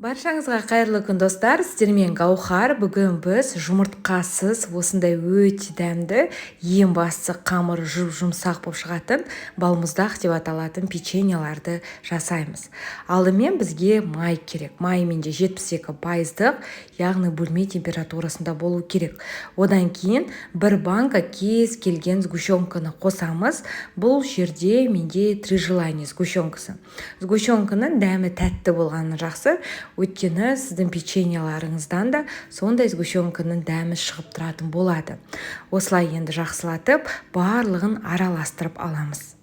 Баршаңызға қайырлы күн, достар! Сіздермен Гаухар. Бүгін біз жұмыртқасыз осындай өте дәмді, ең бастысы қамыры жұп-жұмсақ болып шығатын балмұздақ деп аталатын печеньеларды жасаймыз. Алдымен бізге май керек. Май менде 72%-дық, яғни бөлме температурасында болу керек. Одан кейін бір банка кез келген сгущенканы қосамыз. Бұл жерде менде Три желания сгущенкасы. Сгущенканың дәмі тәтті болғаны жақсы, өйткені сіздің печеньеларыңыздан да сондай сгущенканың дәмі шығып тұратын болады. Осылай енді жақсылатып, барлығын араластырып аламыз.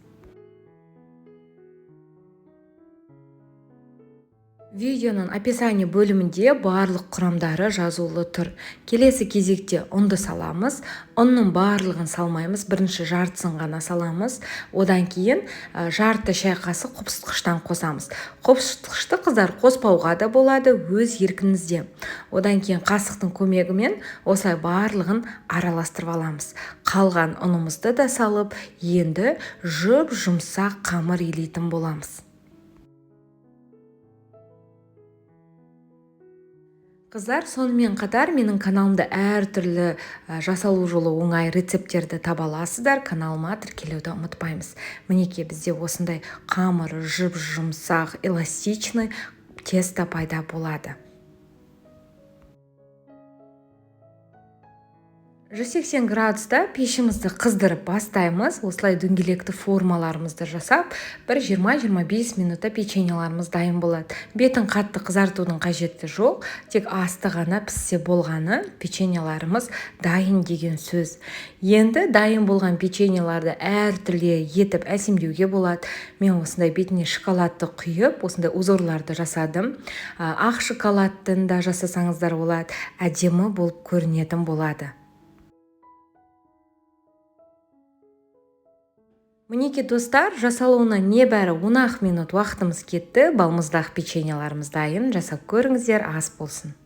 Видеоның описание бөлімінде барлық құрамдары жазулы тұр. Келесі кезекте ұнды саламыз. Ұнның барлығын салмаймыз, бірінші жартысын ғана саламыз. Одан кейін жарты шай қасық қопсытқыштан қосамыз. Қопсытқышты, қыздар, қоспауға да болады, өз еркіңізде. Одан кейін қасықтың көмегімен осылай барлығын араластырып аламыз. Қалған ұнымызды да салып, енді жұп-жұмсақ қамыр илейтін боламыз. Қыздар, сонымен қатар менің каналымда әртүрлі жасалу жолы оңай рецепттерді таба аласыздар. Каналыма тіркелуді ұмытпаймыз. Мінекей, бізде осындай қамыры жұп-жұмсақ, эластичный тесто пайда болады. 180 градуста пешімізді қыздырып бастаймыз. Осылай дөңгелекті формаларымызды жасап, бір 20-25 минутта печеньеларымыз дайын болады. Бетін қатты қызартудың қажеті жоқ, тек асты ғана піссе болғаны, печеньеларымыз дайын деген сөз. Енді дайын болған печеньеларды әртүрлі етіп әсемдеуге болады. Мен осындай бетіне шоколадты құйып, осындай узорларды жасадым. Ақ шоколадтың да жасасаңыздар болады, әдемі болып көрінетін болады. Мінекей, достар, жасалуына небәрі 10 минут уақытымыз кетті. Балмұздақ печеньеларымыз дайын. Жасап көріңіздер, ас болсын.